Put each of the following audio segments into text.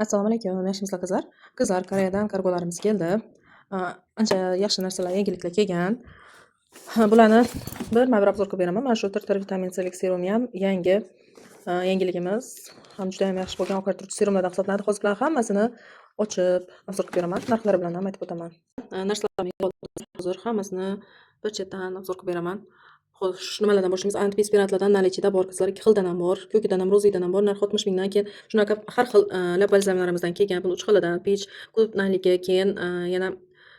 Assalomu alaykum, yaxshimisizlar, qizlar? Qizlar, Koreyadan kargolarimiz keldi. Ancha yaxshi narsalar, yangiliklar kelgan. Bularni birma-bir обзор qilib beraman. Mana shu Tir-Tir vitamin C serumi ham yangi yangiligimiz. Ham juda ham yaxshi bo'lgan oqartiruvchi serumlardan hisoblanadi. Hozir bularni hammasini ochib обзор qilib beraman. Narxlari bilan ham aytib o'taman. Narsalarni hozir hammasini bir chetdan обзор qilib beraman. Xo'sh, nimalardan boshlaymiz? Antiperspirantlardan наличие da bor, qizlar. Ikki xildan ham bor. Ko'kidan ham, розовый dan ham bor. Narxi 60 mingdan. Keyin shunaqa har xil lab balzamlarimizdan kelgan. Buni 3 xilidan peach, клубника, keyin yana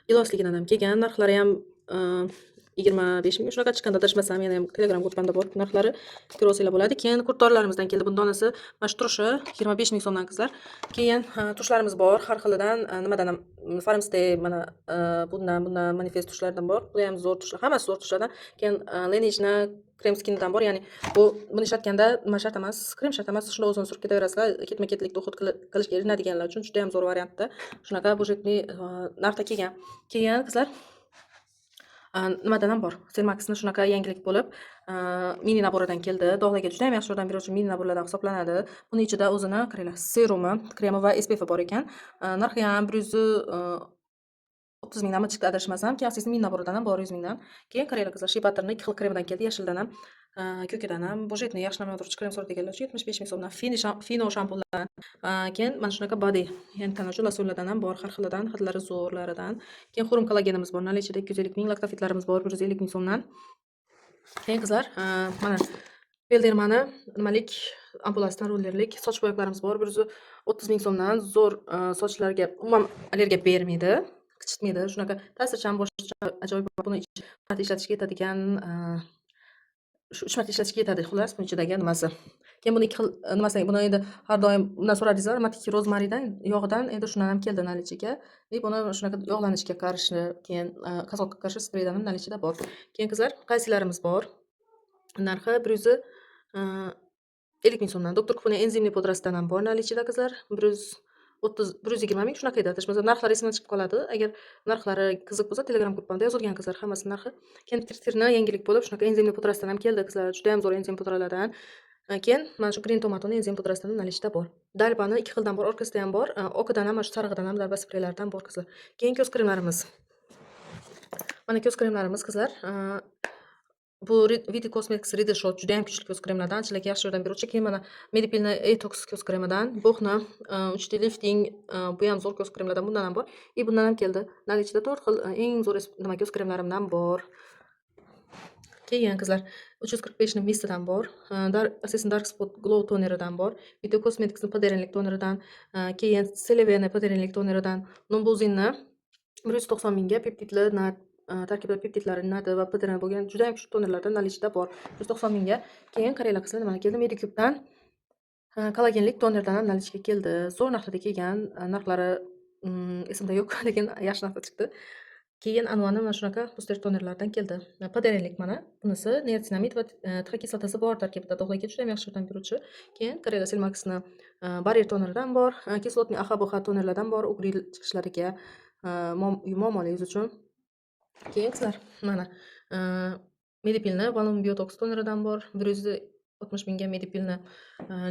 gilosligidan ham kelgan. Narxlari ham 25 ming shunaqa chiqqan, adashmasam, yana ham Telegram gruppamda bor narxlari. Ko'rib olsanglar bo'ladi. Keyin qurt dorilarimizdan keldi. Buni donasi mana shu turishi 25 ming so'mdan, qizlar. Keyin tushlarimiz bor har xilidan, nimadan ham, Farmstay, mana bundan Manifest tushlardan bor. Bu ham zo'r tushlar, hammasi zo'r tushlardan. Keyin Laneigeni krem skindan bor. Ya'ni bu buni ishlatganda nima shart emas, krem shart emas, shunda o'zini surib ketaverasizlar. Ketma-ketlikda уход qilishga erinadiganlar uchun juda ham zo'r variantda. Shunaqa бюджетный narxda kelgan. Keyin, qizlar, nimadan ham bor. Cellmaxni shunaqa yangilik bo'lib, mini набор idan keldi. Dog'larga juda ham yaxshi yordam beruvchi mini набор lardan hisoblanadi. Buni ichida o'zini, qaranglar, serumi, kremi va SPF bor ekan. Narxi ham 130 mingdanmi chiqdi, adashmasam. Keyin asosiysi mini набор idan ham bor 100 mingdan. Keyin qaranglar, qizlar, Shea Butterni ikki xil kremidan keldi, yashildan ham, ko'kidan ham. Бюджетный yaxshi namlantiruvchi krem so'raydiganlar uchun 75 ming so'mdan. Fini Fino shampunlardan. Keyin mana shunaqa body, ya'ni tana uchun losyonlardan ham bor, har xilidan, hidlari zo'rlaridan. Keyin Xurum kollagenimiz bor, наличие da 250 ming, laktofitlarimiz bor 150 ming so'mdan. Keyin, qizlar, mana Beldermani nimalik ampulasidan rollerlik soch bo'yoqlarimiz bor 130 ming so'mdan. Zo'r, sochlarga umuman allergiya bermaydi, qichitmaydi. Shunaqa ta'sirchan, boshqa ajoyib, buni marta ishlatishga yetadigan, shu 3 marta ishlatishga yetadi, xullas, buni ichidagi nimasi. Keyin buni ikki xil nimasi, buni endi har doim bundan so'radingizlar, aromatik rozmaridan yog'idan endi shundan ham keldi наличие ga. И buni shunaqa yog'lanishga qarshi, keyin qassoqqa qarshi spreydan ham наличие da bor. Keyin, qizlar, qaysilarimiz bor. Narxi 150 ming so'mdan. Doktor Kupuni enzimli pudrasidan ham bor наличие da, qizlar. 130, 120 ming shunaqa edi, adashmasam. Narxlari esimdan chiqib qoladi. Agar narxlari qiziq bo'lsa, Telegram gruppamda yozilgan, qizlar, hammasi narxi. Keyin Tir-Tirni yangilik bo'lib, shunaqa enzimli pudrasidan ham keldi, qizlar. Judayam zo'r enzim pudralardan. Keyin mana shu Green Tomato'ni enzim pudrasidan ham наличие da bor. Dalbani ikki xildan bor, orqasida ham bor, oqidan ham, mana shu sarig'idan ham Dalba spreylaridan bor, qizlar. Keyin ko'z kremlarimiz. Mana ko'z kremlarimiz, qizlar. Bu VT Cosmetics Ready Shot judayam kuchli ko'z kremlardan, anchalarga yaxshi yordam beruvchi. Keyin mana Medipilni Etox ko'z kremidan, Boxni 3D Lifting, bu ham zo'r ko'z kremlardan, bundan ham bor. И bundan ham keldi. Наличие da 4 xil eng zo'r nima ko'z kremlarimdan bor. Keyin, qizlar, 345 ni Mistidan bor. Dar Assassin Dark Spot Glow toneridan bor. VT Cosmeticsni Poderinlik toneridan, keyin Celeveni Poderinlik toneridan, Numbuzinni 190 mingga peptidli tarkibida peptidlari nadi va PDRN bo'lgan judayam kuchli tonerlardan наличие da bor. 190 mingga. Keyin qaranglar, qizlar, nima keldi? Medicube'dan kollagenlik tonerdan ham наличие ga keldi. Zo'r narxlarda kelgan. Narxlari esimda yo'q, lekin yaxshi narxda chiqdi. Keyin Anvani mana shunaqa booster tonerlardan keldi. PDRNlik mana bunisi niacinamid va TH kislotasi bor tarkibida. Dog'larga judayam yaxshi yordam beruvchi. Keyin qaranglar, Cellmaxni barrier toneridan bor, кислотный AHA BHA tonerlardan bor, угри chiqishlariga, muammoli yuz uchun. Keyin, qizlar, mana Medipilni Volume Biotox toneridan bor, 160 mingga Medipilni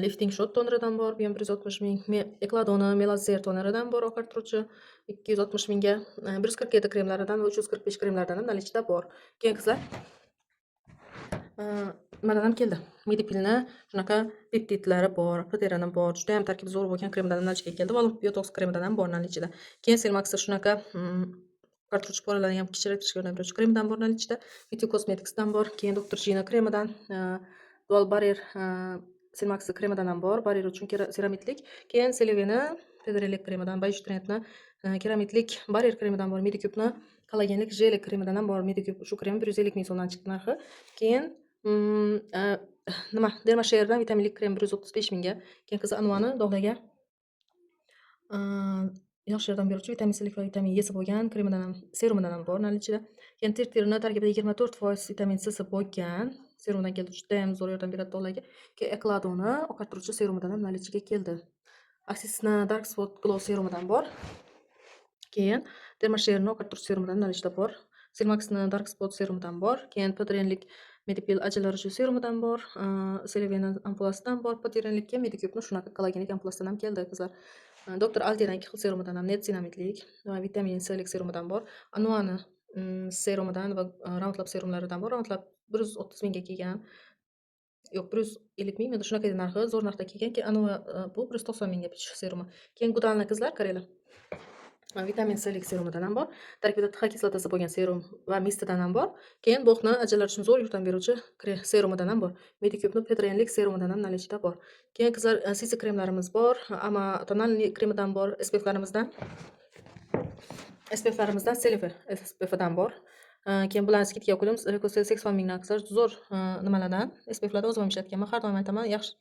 Lifting Shot toneridan bor, bu ham 160 ming. Ecladoni Melazer toneridan bor oqartiruvchi 260 mingga. 147 kremlaridan va 345 kremlaridan ham наличие da bor. Keyin, qizlar, nimadan ham keldi. Medipilni shunaqa peptidlari bor, PDRN bor, judayam tarkibi zo'r bo'lgan kremdan ham наличие ga keldi. Volume Biotox kremidan ham bor наличие da. Keyin Cellmaxda shunaqa oqartiruvchi poralarni ham kichraytirishga yordam beruvchi kremdan bor наличие da. VT Cosmeticsdan bor. Keyin Dr. Gina kremidan, Dual Barrier Cellmax kremidan ham bor. Barrier uchun ceramidlik. Keyin Celeveni Federalik kremidan, Bayush Trendni keramidlik barrier kremidan bor. Medicubeni kollagenlik jeli kremidan ham bor. Medicube shu kremi 150 ming so'mdan chiqdi narxi. Keyin nima Dermashare'dan vitaminli krem 135 mingga. Keyin, qizi, Anvani dog'larga yaxshi yordam beruvchi vitamin C va vitamin Esi bo'lgan kremidan ham, serumidan ham bor наличие da. Keyin Tir-Tirni tarkibida 24% vitamin Csi bo'lgan serumidan keldi. Judayam zo'r yordam beradi dog'larga. Keyin Ecladoni oqartiruvchi serumidan ham наличие ga keldi. Assisni Dark Spot Glow serumidan bor. Keyin Dermashare'ni oqartiruvchi serumidan наличие da bor. Cellmaxni Dark Spot serumidan bor. Keyin PDRNlik Medipil ajraluvchi serumidan bor. Celeveni ampulasidan bor. PDRNlikka Medicubeni shunaqa kollagenlik ampulasidan ham keldi, qizlar. Doktor Altidan 2 xil serumidan ham niacinamidlik va vitamin C lik serumidan bor. Anuani serumidan va Roundlab serumlaridan bor. Roundlab 130 mingga kelgan. Yo'q, 150 mingmidi, shunaqa edi narxi, zo'r narxda kelgan. Keyin Anua bu 190 mingga pichish serumi. Keyin Goodalni qizlar, qaranglar. Vitamin C lik serumidan ham bor. Tarkibida TH kislotasi bo'lgan serum va mistidan ham bor. Keyin bo'g'ni ajinlar uchun zo'r yordam beruvchi serumidan ham bor. Medicube Pedrenlik serumidan ham наличиеda bor. Keyin qizlar, CC kremlarimiz bor, ama тональный kremidan bor, SPFlarimizdan. SPFlarimizdan Celife SPFdan bor. Keyin bularni скидка qo'yamiz. Recosel 80 mingdan qizlar, zo'r nimalardan. SPFlarda o'zim ham ishlatganman, har doim aytaman, yaxshi.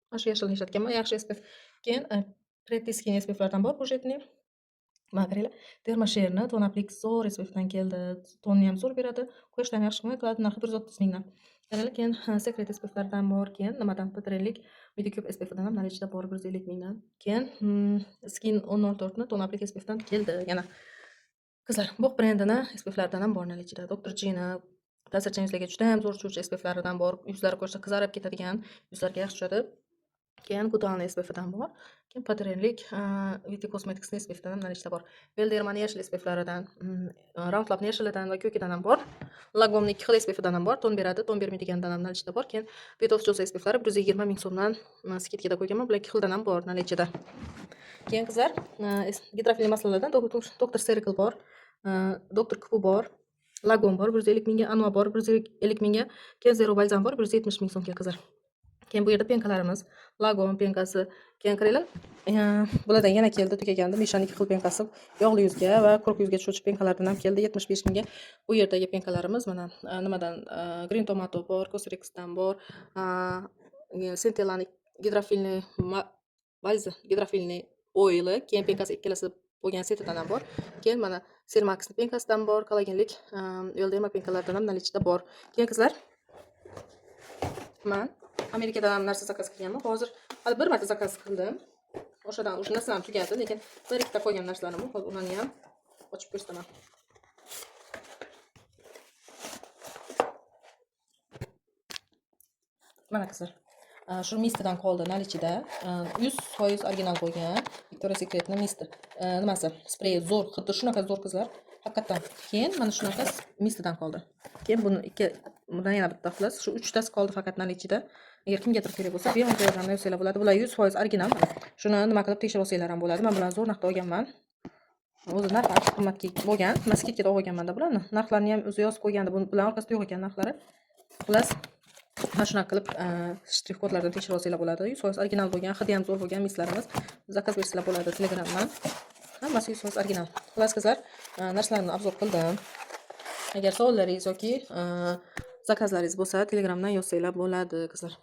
Mana shu yashilni ishlatganman, yaxshi SPF. Keyin Pretty Skin SPFlardan bor, бюджетный. Mana qaranglar, Dermashare'ni Tonaplik zo'r SPFdan keldi. Tonni ham zo'r beradi, quyoshdan ham yaxshi himoya qiladi, narxi 130 mingdan. Qaranglar, keyin Secret SPFlardan bor, keyin nimadan Petrenlik Medicube SPFdan ham наличиеda bor 150 mingdan. Keyin Skin 1004 ni Tonaplik SPFdan keldi yana. Qizlar, Boq brendini SPFlaridan ham bor наличиеda. Dr. G'ni ta'sirchan yuzlarga juda ham zo'r tushuvchi SPFlaridan bor. Yuzlari ko'rsa qizarib ketadigan, yuzlarga yaxshi tushadi. Keyin Goodalni SPFdan bor. Keyin Patrenlik VT Cosmetics'ni SPFdan ham наличиеda bor. Beldermani yashil SPFlaridan, Roundlabni yashilidan va ko'kidan ham bor. Lagomni 2 xil SPFdan ham bor. Ton beradi, ton bermaydigandan ham наличиеda bor. Keyin Beauty of Joseon SPFlari 120 ming so'mdan скидкаda qo'yganman. Bular 2 xildan ham bor наличиеda. Keyin qizlar, гидрофильный маслоlardan Dr. Ceuracle bor, Dr. Kupu bor, Lagom bor 150 mingga, Anua bor 150 mingga, keyin Zero balzam bor 170 ming so'mga qizlar. Keyin bu yerda пенкаlarimiz, Lagom пенкаsi. Keyin qaranglar, bulardan yana keldi, tugagandi. Mishani 2 xil пенкаsi, yog'li yuzga va quruq yuzga tushuvchi пенкаlardan ham keldi 75 mingga. Bu yerdagi пенкаlarimiz mana nimadan Green Tomato bor, Cosrxdan bor, Centellani гидрофильный бальзам, гидрофильный oili, keyin пенкаsi ikkalasi bo'lgan setidan ham bor. Keyin mana Sermaxni пенкаsidan bor, kollagenlik Yo'lderma пенкаlardan ham наличиеda bor. Keyin qizlar, man Amerikadan ham narsa заказ qilganman. Hozir hali bir marta заказ qildim. O'shadan o'sha narsalarim tugadi, lekin bir ikkita qolgan narsalarim bor. Hozir ularni ham ochib ko'rsataman. Mana qizlar. Shu mistidan qoldi наличиеda. 100% original bo'lgan Victoria's Secret'ni misti. Nimasi? Spreyi zo'r, xuddi shunaqa zo'r qizlar. Haqiqatdan. Keyin mana shunaqa mistidan qoldi. Keyin buni ikki, bundan yana bitta xullas, shu uchtasi qoldi faqat наличиеda. Agar kimgadir kerak bo'lsa, bemalol Telegramda yozsanglar bo'ladi. Bular 100% original. Mana shuni nima qilib tekshirib olsanglar ham bo'ladi. Men bularni zo'r narxda olganman. O'zi narxi ancha qimmatga bo'lgan. Men скидкаda olganman-da bularni. Narxlarini ham o'zi yozib qo'ygandi. Bularni orqasida yo'q ekan narxlari. Xullas, mana shunaqa qilib shtrix kodlardan tekshirib olsanglar bo'ladi. 100% original bo'lgan, hidi ham zo'r bo'lgan mislarimiz. Заказ bersanglar bo'ladi Telegramdan. Hammasi 100% original. Xullas qizlar, narsalarni обзор qildim. Agar savollaringiz yoki заказlaringiz bo'lsa, Telegramdan yozsanglar bo'ladi qizlar.